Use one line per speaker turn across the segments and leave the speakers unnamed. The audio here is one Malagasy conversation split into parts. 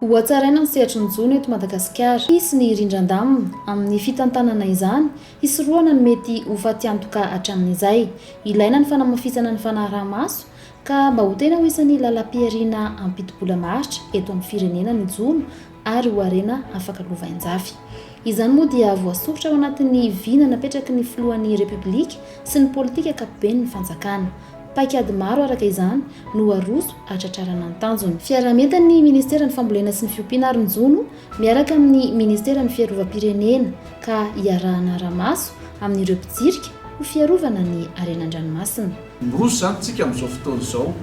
Hohatsaraina ny sehatry ny jono eto Madagasikara. Hisy ny rindran-damina amin'ny fitantanana izany, hisorohana ny mety ho fatiantoka hatramin'izay. Ilaina ny fanamafisana ny fanaraha-maso ka mba ho tena ho isan'ny lalam-pihariana hampidi-bola maharitra eto amin'ny firenena ny jono ary ho harena afaka lovain-jafy. Izany moa dia voasoritra ao anatin'ny vina napetraky ny filohan'ny Repoblika sy ny politika ankapoben'ny fanjakana. Paikady maro araka izany no aroso hatratrarana ny tanjona. Fiaraha-mientan'ny Ministeran'ny Fambolena sy ny Fiompiana ary ny Jono miaraka amin'ny Ministeran'ny Fiarovam-pirenena ka iarahana ara-maso amin'ireo mpijirika ho fiarovana ny harena an-dranomasina.
Miroso izany tsika amin'izao fotoana izao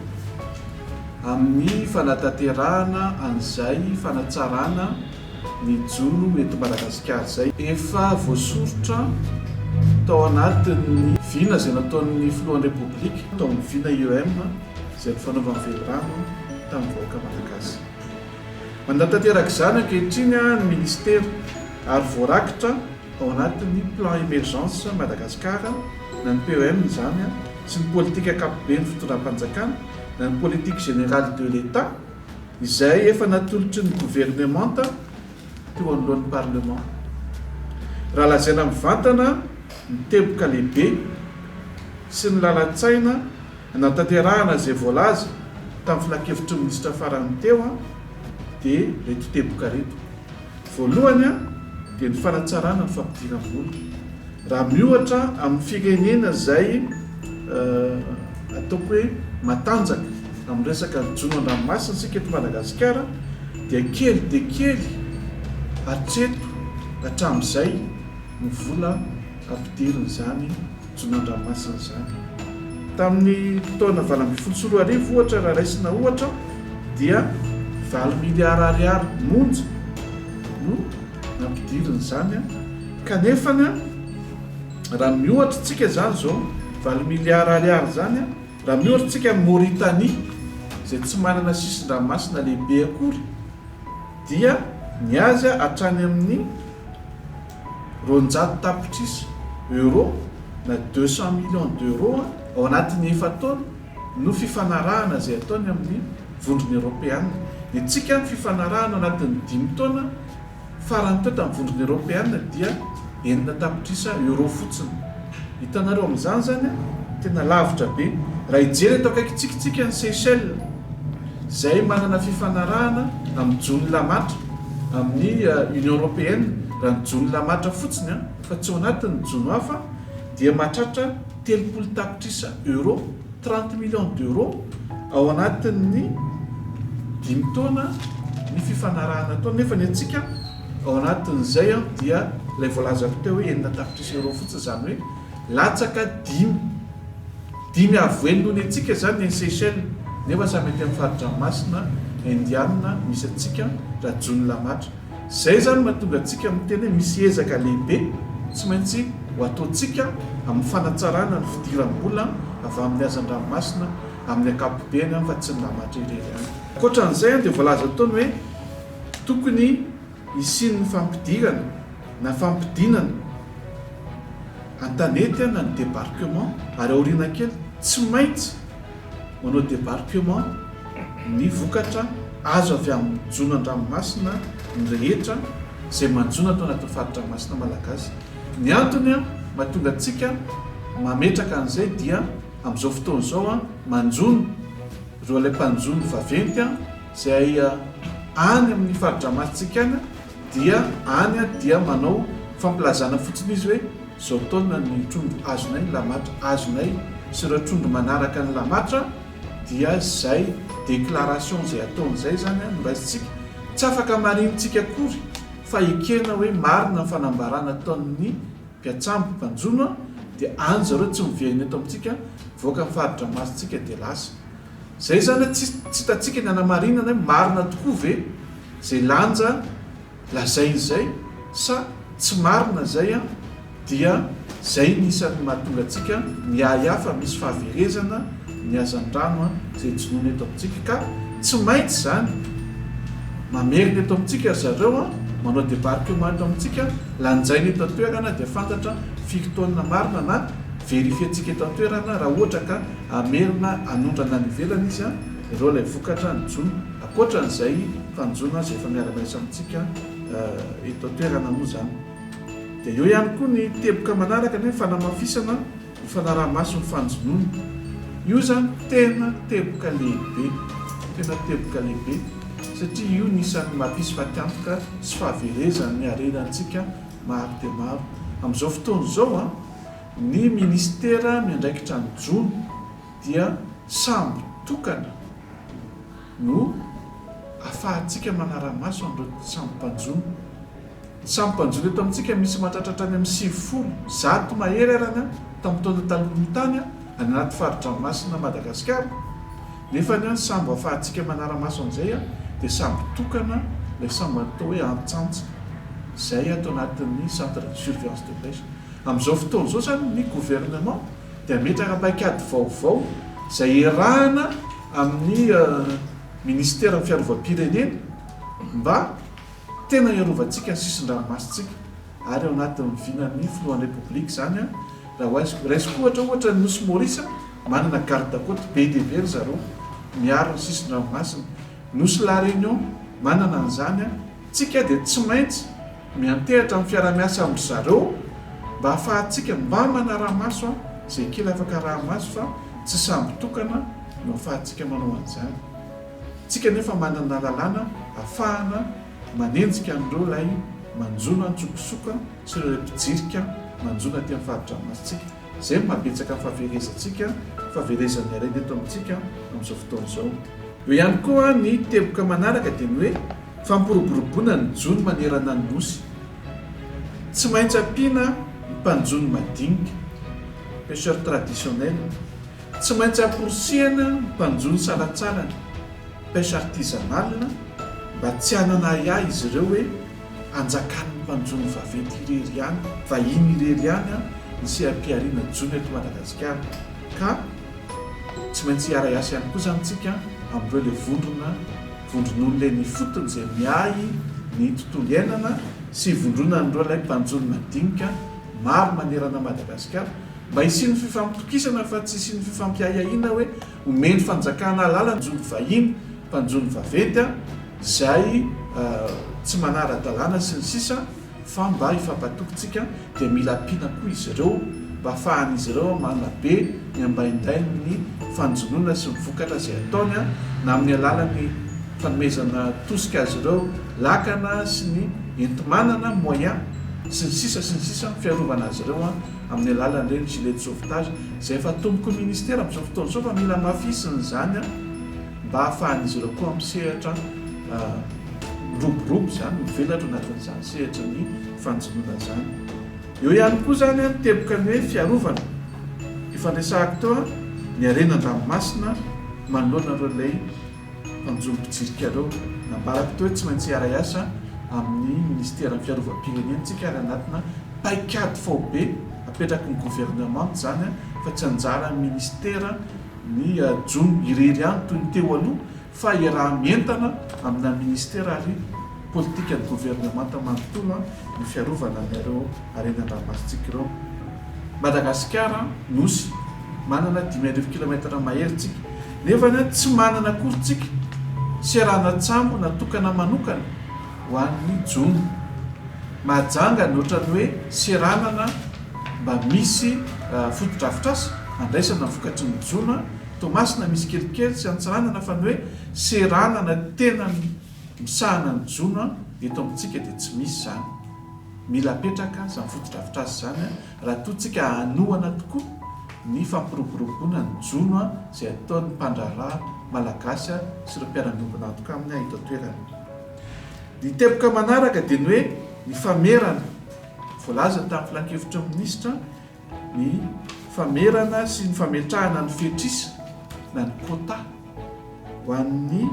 amin'ny fanatanterahana an'izay fanatsarana ny jono eto Madagasikara izay. Efa voasoritra tao anatin'ny vina izay nataon'ny filohan'ny Repoblika tao amin'ny vina IEM izay nifanaovany velirano tamin'ny vahoaka malagasy. Manatanteraka izany ankehitriny ny minisitera ary voarakitra ao anatin'ny Plan Emergence Madagascar na ny PEM izany sy ny politika ankapoben'ny fitondram-panjakana na ny politique générale de l'Etat izay efa natolotry ny governemanta teo anoloan'ny Parlement. Raha lazaina mivantana ny teboka lehibe sy ny lalan-tsaina nanatanterahana izay voalaza tamin'ny filankevitry ny minisitra farany teo dia ireto teboka ireto. Voalohany dia ny fanatsarana ny fampidiram-bola. Raha miohatra amin'ny firenena izay ataoko hoe matanjaka amin'ny resaka jono an-dranomasina isika eto Madagasikara dia kely dia kely hatreto hatramin'izay ny vola ampidirin'izany jono an-dranomasina izany. Tamin'ny taona 2018 ohatra raha raisina ohatra dia valo miliara ariary monja no nampidirina izany kanefany raha miohatra tsika izany izao valo miliara ariary izany raha miohatra tsika amin'i Mauritanie izay tsy manana sisin-dranomasina lehibe akory dia ny azy hatrany amin'ny 200 tapitrisa euros na 200 millions d'euros ao anatin'ny efa-taona no fifanarahana izay ataony amin'ny Vondrona Eoropeana. Ny antsika ny fifanarahana ao anatin'ny dimy taona farany teo tamin'ny Vondrona Eoropeana dia enina tapitrisa euros fotsiny. Hitanareo amin'izany izany tena lavitra be. Raha hijery eto akaikintsika tsika ny Seychelles izay manana fifanarahana amin'ny jono lamatra amin'ny Union Européenne, raha ny jono lamatra fotsiny fa tsy ao anatin'ny jono hafa dia mahatratra 30 tapitrisa euros, 30 millions d'euros, ao anatin'ny dimy taona ny fifanarahana atao nefa ny antsika ao anatin'izay dia ilay voalazako teo hoe enina tapitrisa euros fotsiny izany hoe latsaka dimy dimy avo heny noho ny antsika izany ny any Seychelles nefa samy aty amin'ny fari-dranomasina Indiana misy antsika raha jono lamatra. Izay izany mahatonga antsika miteny hoe misy ezaka lehibe tsy maintsy ho ataontsika amin'ny fanatsarana ny fidiram-bola avy amin'ny hazandranomasina amin'ny ankapobeny fa tsy ny lamatra irery ihany. Ankoatra an'izay dia voalaza tao ny hoe tokony hisian'ny fampidirana na fampidinana an-tanety na ny débarquement ary aoriana kely tsy maintsy manao débarquement ny vokatra azo avy amin'ny jono an-dranomasina ny rehetra izay manjono ato anatin'ny fari-dranomasina malagasy. Ny antony mahatonga antsika mametraka an'izay dia amin'izao fotoana izao manjono ireo ilay mpanjono vaventy izay any amin'ny fari-dranomasintsika any dia any dia manao fampilazana fotsiny izy hoe izao taonina ny trondro azonay, ny lamatra azonay sy ireo trondro manaraka ny lamatra dia izay déclaration izay ataony izay izany no raisintsika. Tsy afaka marinintsika akory fa ekena hoe marina ny fanambarana ataon'ny mpiatsambo, mpanjono dia any zareo tsy miverina eto amintsika, mivoaka ny fari-dranomasintsika dia lasa. Izay izany tsy hitantsika ny hanamarinana hoe marina tokoa ve izay lanja lazainy izay sa tsy marina izay an, dia izay ny isan'ny mahatonga antsika miahiahy fa misy fahaverezana ny hazandrano izay jonoina eto amintsika ka tsy maintsy izany mamerina eto amintsika ry zareo an, manao débarquement eto amintsika, lanjaina eto an-toerana dia fantatra firy taonina marina na verifier-ntsika eto an-toerana raha ohatra ka hamerina hanondrana any ivelany izy an, ireo ilay vokatra ny jono. Ankoatran'izay mpanjono izay efa miara-miasa amintsika eto an-toerana moa izany. Dia eo ihany koa ny teboka manaraka ny hoe fanamafisana ny fanaraha-maso ny fanjonoana. Io izany tena teboka lehibe, tena teboka lehibe satria io no isan'ny mampisy fatiantoka sy fahaverezan'ny harenantsika maro dia maro. Amin'izao fotoana izao, ny minisitera miandraikitra ny jono dia sambo tokana no afahantsika manara-maso an'ireo sambo mpanjono. Ny sambo mpanjono eto amintsika misy mahatratra hatrany amin'ny 90, 100 mahery arany tamin'ny taona taloha tany any anaty fari-dranomasina Madagasikara. Nefa ny sambo afahantsika manara-maso an'izay dia sambo tokana, ilay sambo atao hoe Antsantsa, izay ato anatin'ny centre de surveillance de pêche. Amin'izao fotoana izao izany ny gouvernement dia hametraka paikady vaovao izay iarahana amin'ny minisiteran'ny fiarovam-pirenena mba tena hiarovantsika ny sisin-dranomasintsika ary ao anatin'ny vinan'ny filohan'ny Repoblika izany raha ho aiziko. Raisiko ohatra ohatra ny Nosy Maurice manana garde côte be dia be ry zareo miaro ny sisin-dranomasina. Nosy La Réunion manana an'izany. Tsika dia tsy maintsy miantehatra amin'ny fiarahamiasa amin-dry zareo mba ahafahantsika mba manaramaso izay kely afaka arahamaso fa tsy sambo tokana no ahafahantsika manao an'izany. Tsika nefa manana lalàna afahana manenjika an'ireo ilay manjono antsokosoko sy ireo ilay mpijirika manjono aty amin'ny fari-dranomasintsika. Izay no mahabetsaka ny fahaverezantsika, fahaverezan'ny harena eto amintsika amin'izao fotoana izao. Eo ihany koa ny teboka manaraka dia ny hoe fampiroboroboana ny jono manerana ny Nosy. Tsy maintsy ampiana ny mpanjono madinika, pêcheurs traditionnels. Tsy maintsy amporisihana ny mpanjono salantsalany, pêche artisanale, mba tsy hanana ahiahy izy ireo hoe anjakan'ny mpanjono vaventy irery ihany, vahiny irery ihany ny seha-pihariana jono eto Madagasikara. Ka tsy maintsy hiara-hiasa ihany koa izany isika amin'ireo ilay vondrona, vondron'olona eny ifotony izay miahy ny tontolo iainana sy ivondronan'ireo ilay mpanjono madinika maro manerana Madagasikara Mba hisian'ny fifampitokisana fa tsy hisian'ny fifampiahiahiana hoe omen'ny fanjakana alalana mpanjono vahiny, mpanjono vaventy izay tsy manara-dalàna sy ny sisa fa mba hifampatoky tsika dia mila ampiana koa izy ireo mba afahan'izy ireo manabe ny ambaindain'ny fanjonoana sy ny vokatra izay ataony na amin'ny alalan'ny fanomezana tosika azy ireo lakana sy ny enti-manana, moyen, sy ny sisa sy ny sisa fiarovana azy ireo amin'ny alalan'ireny gilet de sauvetage izay efa atomboky ny ministera amin'izao fotoana izao fa mila hamafisina izany mba hahafahan'izy ireo koa misehatra miroborobo izany, mivelatra ao anatin'izany sehatry ny fanjonoana izany. Eo ihany koa izany ny teboka ny hoe fiarovana, efa niresahako teo ny harena an-dranomasina manoloana ireo ilay mpanjono mpijirika ireo. Nambarako teo hoe tsy maintsy hiara-hiasa amin'ny minisiteran'ny fiarovam-pirenena isika ary anatina paikady faobe apetraky ny governemanta izany fa tsy anjaran'ny minisitera ny jono irery ihany toy ny teo aloha fa iaraha-mientana amina minisitera ary politikan'ny governemanta manontolo ny fiarovana an'ireo harena an-dranomasintsika ireo. Madagasikara, Nosy manana 5000 kilomètre mahery tsika, nefa tsy manana akory tsika seranan-tsambo natokana manokana ho an'ny jono. Mahajanga ny ohatran'ny hoe seranana mba misy fotodrafitrasa andraisana vokatry ny jono, Toamasina misy kelikely sy Antsiranana fa ny hoe seranana tena misahana ny jono eto amintsika dia tsy misy izany. Mila apetraka izany fotodrafitrasa izany raha toa tsika hanohana tokoa ny fampiroboroboana ny jono izay ataon'ny mpandraharaha malagasy sy ireo mpiara-miombon'antoka aminy eto an-toerana. Ny teboka manaraka dia ny hoe ny famerana. Voalaza tamin'ny filankevitry ny minisitra ny famerana sy ny fametrahana ny fetr'isa na ny quota ho an'ny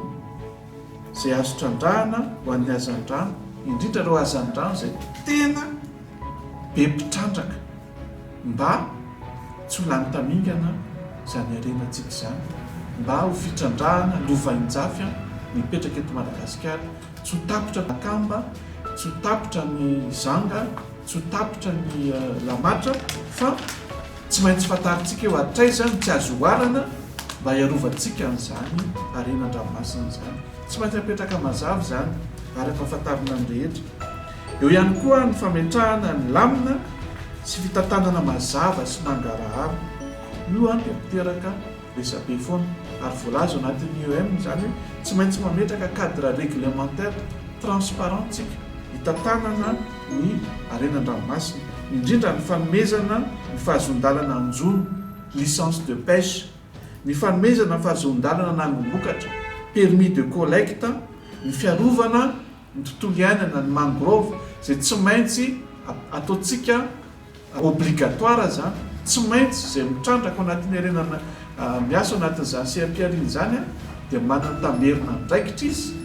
izay azo trandrahana ho an'ny hazandrano, indrindra ireo hazandrano izay tena be mpitrandraka mba tsy ho lany tamingana izany harenantsika izany, mba ho fitrandrahana lovainjafy mipetraka eto Madagasikara, tsy ho tapitra ny akamba, tsy ho tapitra ny zanga, tsy ho tapitra ny lamatra fa tsy maintsy fantarintsika eo hatraiza no tsy azo oharana mba hiarovantsika an'izany harena an-dranomasina izany. Tsy maintsy apetraka mazava izany ary ampahafantarina ny rehetra. Eo ihany koa ny fametrahana ny lamina sy fitantanana mazava sy mangarahara. Io dia miteraka resabe foana ary voalaza ao anatin'ny IEM izany hoe tsy maintsy mametraka cadre réglementaire transparent tsika hitantanana ny harena an-dranomasina, indrindra ny fanomezana ny fahazoan-dalana hanjono, licence de pêche, ny fanomezana ny fahazoan-dalana hanangom-bokatra, permis de collecte, ny fiarovana ny tontolo iainana, ny mangrove, izay tsy maintsy ataontsika Obligatoire izany, tsy maintsy izay mitrandraka ao anatin'ny harena miasa ao anatin'izany seha-pihariana izany dia manana tamberina andraikitra izy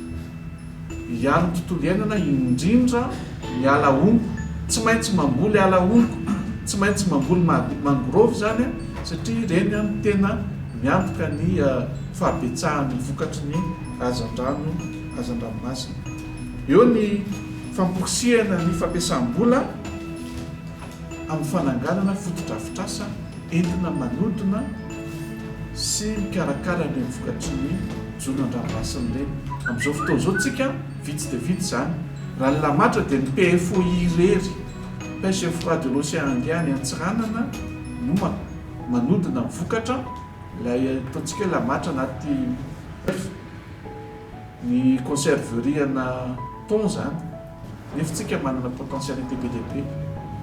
hiaro ny tontolo iainana indrindra ny ala honko, tsy maintsy mamboly ala honko, tsy maintsy mamboly mangrove izany satria ireny no tena miantoka ny fahabetsahan'ny vokatry ny hazandrano hazandranomasina. Eo ny famporisihana ny fampiasam-bola. amin'ny fananganana fotodrafitrasa entina manodina sy mikarakara ireny vokatry ny jono an-dranomasina ireny. Amin'izao fotoana izao tsika vitsy dia vitsy izany. Raha ny lamatra dia ny PFOI irery, Pêche et Froid de l'Océan Indien any Antsiranana no manodina ny vokatra, ilay ataontsika hoe lamatra anaty ny conserverie ana thon izany. Nefa tsika manana potentialité be dia be.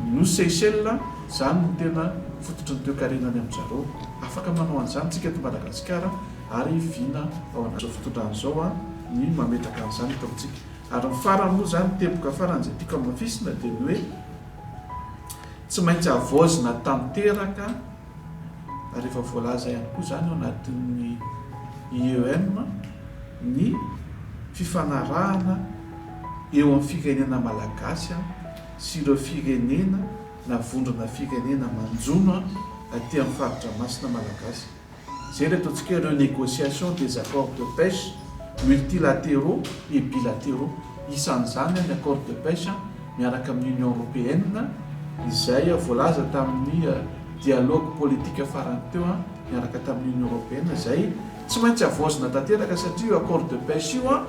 Ny nosy Seychelles, izany no tena fototry ny toekarena any amin-dry zareo. Afaka manao an'izany tsika eto Madagasikara ary vina ao anatin'izao fitondrana izao ny mametraka an'izany eto amintsika. Ary ny farany moa izany, teboka farany izay tiako hamafisina dia ny hoe tsy maintsy havaozina tanteraka ary efa voalaza ihany koa izany ao anatin'ny IEM ny fifanarahana eo amin'ny firenena malagasy sy ireo firenena na vondrona firenena manjono aty amin'ny fari-dranomasina malagasy. Izay ilay ataontsika hoe renégociation des accords de pêche multilatéraux et bilatéraux. Isan'izany ny accord de pêche miaraka amin'ny Union Européenne izay voalaza tamin'ny dialogue politique farany teo niaraka tamin'ny Union Européenne izay tsy maintsy havaozina tanteraka satria io accord de pêche io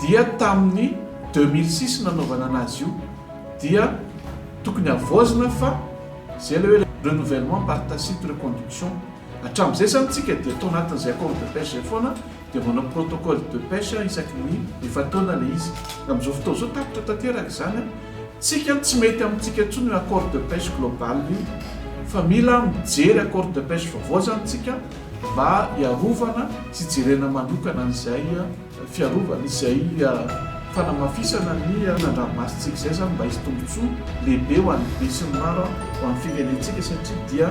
dia tamin'ny 2006 nanaovana anazy io dia tokony havaozina fa izay ilay hoe renouvellement par tacite reconduction. Hatramin'izay izany tsika dia tao anatin'izay accord de pêche izay foana dia manao protocole de pêche isaky ny efa-taona ilay izy. Amin'izao fotoana izao tapitra tanteraka izany, tsika tsy mety amintsika intsony io accord de pêche global io fa mila mijery accord de pêche vaovao izany tsika mba hiarovana sy hijerena manokana an'izay fiarovana izay fanamafisana ny an-dranomasintsika izay izany mba hisy tombontsoa lehibe ho an'ny be sy ny maro ho an'ny firenentsika satria dia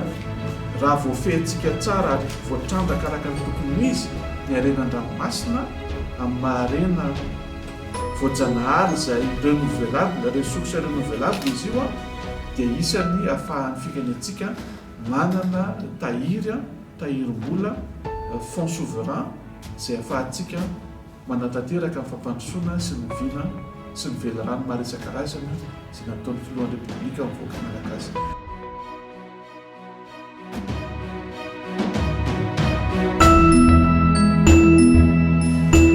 raha voafehintsika tsara ary voatrandraka araka ny tokony ho izy ny harena an-dranomasina amin'ny maha harena voajanahary izay renouvelable, ressource renouvelable izy io dia isan'ny ahafahan'ny firenentsika manana tahiry, tahirim-bola, fonds souverain, izay ahafahantsika manatanteraka ny fampandrosoana sy ny vina sy ny velirano maro isan-karazany izay nataon'ny Filohan'ny Repoblika amin'ny vahoaka Malagasy.